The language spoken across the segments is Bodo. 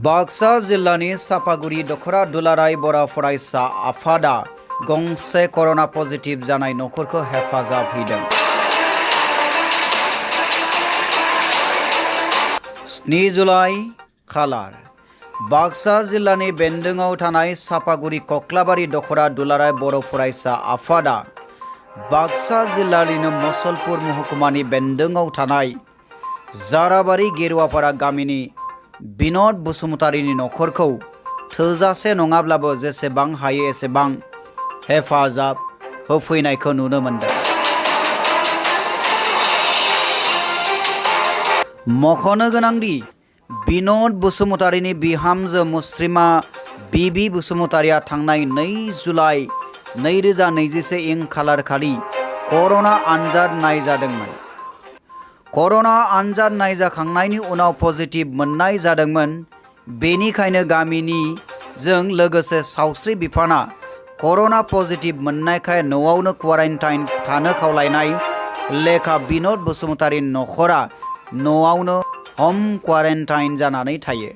बाक्सा जिल्लानि सापागुरि दखरा दुलाराय बरा फरायसा आफादा गंसे करोना पजिटिव जानाय नखरखौ हेफाजाब होदों। 7 जुलाइ खालार बाक्सा जिल्लानि बेन्दोंआव थानाय सापागुरि कक्लाबारि दखरा दुलाराय बर' फरायसा आफादा बाक्सा जिल्लानिनो मसलपुर महकुमानि बेन्दोंआव थानाय जाराबारि गेरुवापारा गामिनि बिनोद बसुमतारीनि नखरखौ थोजासे नङाब्लाबो जेसेबां हायो एसेबां हेफाजाब होफैनायखौ नुनो मोनदों। मख'नो गोनांदि बिनोद बसुमतारीनि बिहामजो मुस्रिमा बिबि बसुमतारीया थांनाय 2 जुलाइ 2021 इं खालार खालि करोना आनजाद नायजादोंमोन। करोना आनजाद नायजाखांनायनि उनाव पजिटिव मोननाय जादोंमोन। बेनिखायनो गामिनिजों लोगोसे सावस्रि बिफाना करोना पजिटिव मोननायखाय न'आवनो क्वारेन्टाइन थानो खावलायनाय लेखा बिनोद बसुमतारीनि नखरा न'आवनो हम क्वारेन्टाइन जानानै थायो।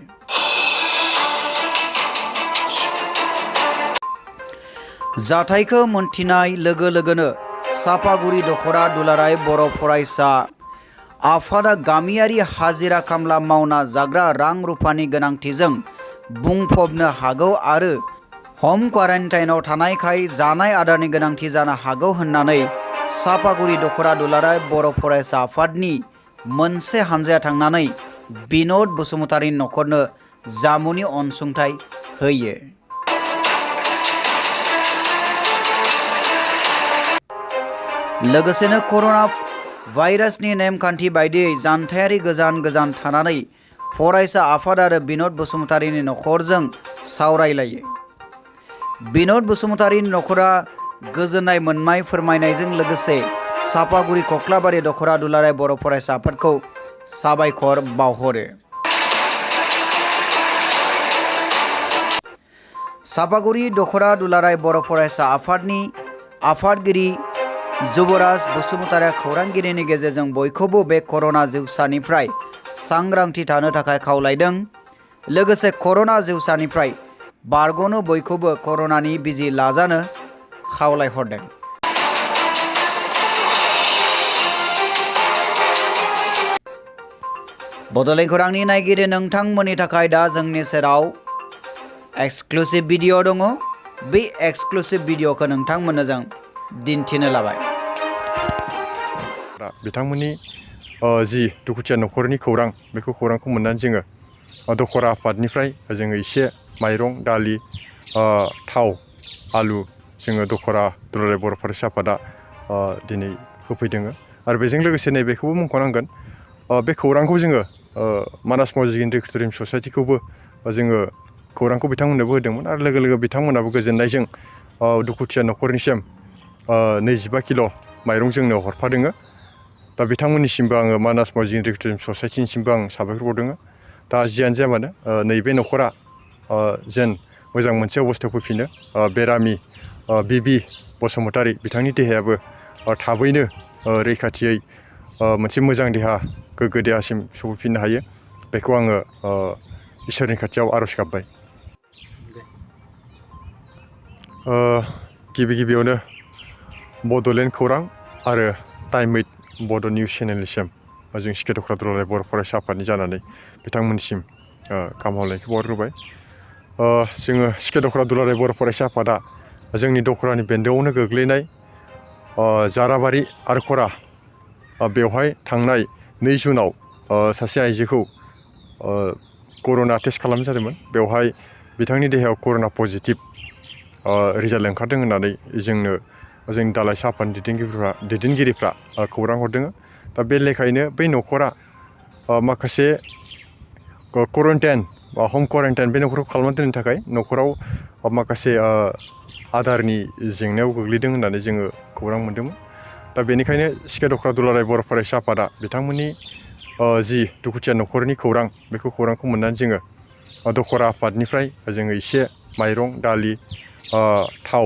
जाथायखौ मोनथिनाय लोगो लोगोनो सापागुरि दखरा दुलाराय बर' फरायसा आफादा गामियारि हाजिरा खामला मावना जाग्रा रां रुफानि गोनांथिजों बुंफबनो हागौ आरो हम क्वारेन्टाइनाव थानायखाय जानाय आदारनि गोनांथि जानो हागौ होननानै सापागुरि दखरा दुलाराय बर' फरायसा आफादनि मोनसे हानजाया थांनानै बिनोद बसुमतारीनि नखरनो जामुनि अनसुंथाइ होयो। लोगोसेनो करोना भाइरासनि नेमखान्थि बायदियै जानथायारि गोजान थानानै फरायसा आफाद आरो बिनोद बसुमतारीनि नखरजों सावरायलायो। बिनोद बसुमतारीनि नखरा गोजोननाय मोननाय फोरमायनायजों लोगोसे सापागुरि कक्लाबारि दखरा दुलाराय बर' फरायसा आफादखौ साबायखर बावहरो। सापागुरि दखरा दुलाराय बर' फरायसा आफादनि आफादगिरि जुबराज बसुमतारीया खौरांगिरिनि गेजेरजों बयखौबो बे करोना जिउसानिफ्राय सांग्रांथि थानो थाखाय खावलायदों। लोगोसे करोना जिउसानिफ्राय बारग'नो बयखौबो करोनानि बिजि लाजानो खावलायहरदों। बड'लेण्ड खौरांनि नायगिरि नोंथांमोननि थाखाय दा जोंनि सेराव एक्सक्लुसिभ भिडिअ' दङ। बे एक्सक्लुसिभ भिडिअ'खौ नोंथांमोननो जों दिन्थिनो लाबाय। बिथांमोननि जि दुखुथिया नखरनि खौरां बेखौ खौरांखौ मोननानै जोङो दखरा आफादनिफ्राय जोङो एसे माइरं दालि थाव आलु जोङो दखरा दुलाराय बर' फरायसा आफादा दिनै होफैदों। आरो बेजों लोगोसे नैबेखौबो मुंख'नांगोन बे खौरांखौ जोङो मानास मावजिगिन रिक्रुटिं ससाइटिखौबो जोङो खौरांखौ बिथांमोननोबो होदोंमोन आरो लोगो लोगो बिथांमोनाबो गोजोननायजों दुखुथिया नखरनिसिम 25 किल' माइरं जोंनो हरफादों। दा बिथांमोननिसिमबो आङो मानास मावजिगिन रिक्रुटिं ससाइटिनिसिमबो आं साबायखर बावदों। दा जियानो जाया मानो नैबे नखरा जेन मोजां मोनसे अबस्थायाव फैफिनो। बेरामि बिबि बसुमतारी बिथांनि देहायाबो थाबैनो रैखाथियै मोनसे मोजां देहा गोग्गो देहासिम सफैफिननो हायो बेखौ आङो इसोरनि खाथियाव आर'ज गाबबाय। गिबियावनो बड'लेण्ड खौरां आरो टाइम 8 बड' निउस चेनेलनिसिम जों सिके दखरा दुलाराय बर' फरायसा आफादनि जानानै बिथांमोननिसिम गाहाम हामलायनायखौ बावहरग्रोबाय। जोङो सिके दखरा दुलाराय बर' फरायसा आफादा जोंनि दखरानि बेन्दोंआवनो गोग्लैनाय जाराबारि आरखरा बेवहाय थांनाय 2 जुनाव सासे आइजोखौ करोना टेस्ट खालामनाय जादोंमोन। बेवहाय बिथांनि देहायाव करोना पजिटिभ रिजाल्ट ओंखारदों होननानै जोंनो जोंनि दालाइसा आफादनि दैदेनगिरिफ्रा खौरां हरदों। दा बे लेखायैनो बै नखरा माखासे क्वारेन्टाइन बा हम क्वारेन्टाइन बे नखरखौ खालामना दोननो थाखाय नखराव माखासे आदारनि जेंनायाव गोग्लैदों होननानै जोङो खौरां मोन्दोंमोन। दा बेनिखायनो सिके दखरा दुलाराय बर' फरायसा आफादा बिथांमोननि जि दुखुथिया नखरनि खौरां बेखौ खौरांखौ मोननानै जोङो दखरा आफादनिफ्राय जोङो एसे माइरं दालि थाव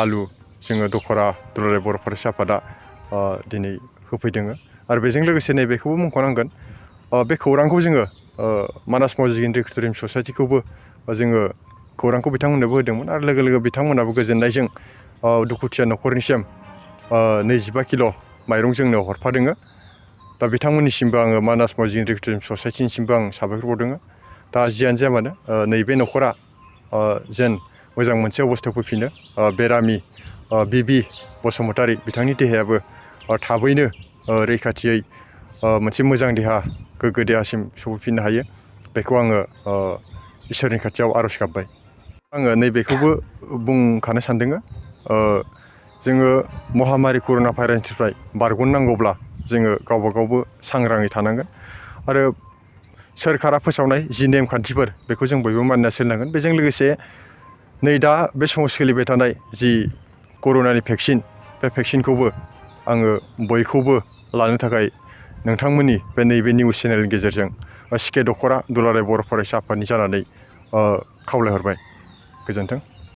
आलु जोङो दखरा दुलाराय बर' फरायसा आफादा दिनै होफैदों। आरो बेजों लोगोसे नैबेखौबो मुंख'नांगोन बे खौरांखौ जोङो मानास मावजिगिन्द्रि रेक्ट'रियाम ससाइटिखौबो जोङो खौरांखौ बिथांमोननोबो होदोंमोन आरो लोगो लोगो बिथांमोनाबो गोजोननायजों दुखुथिया न'खरनिसिम 25 किल' माइरं जोंनो हरफादों। दा बिथांमोननिसिमबो आङो मानास मावजिगिन्द्रि रेक्ट'रियाम ससाइटिनिसिमबो आं साबायखर बावदों। दा जियानो जाया मानो नैबे न'खरा जेन मोजां मोनसे अबस्थायाव फैफिनो। बेरामि बिबि बसुमतारी बिथांनि देहायाबो थाबैनो रैखाथियै मोनसे मोजां देहा गोग्गो देहासिम सफैफिननो हायो बेखौ आङो इसोरनि खाथियाव आर'ज गाबबाय। आङो नैबेखौबो बुंखानो सानदों जोङो महामारि कर'ना भाइरासनिफ्राय बारग'नांगौब्ला जोङो गावबा गावबो सांग्राङै थानांगोन आरो सोरखारा फोसावनाय जि नेमखान्थिफोर बेखौ जों बयबो मानिना सोलिनांगोन। बेजों लोगोसे नै दा बे समाव सोलिबाय थानाय जि कर'नानि भेक्सिन बे भेक्सिनखौबो आङो बयखौबो लानो थाखाय नोंथांमोननि बे नैबे निउस चेनेलनि गेजेरजों सिके दख'रा दुलाराय बर' फरायसा आफादनि जानानै खावलायहरबाय। गोजोन्थों।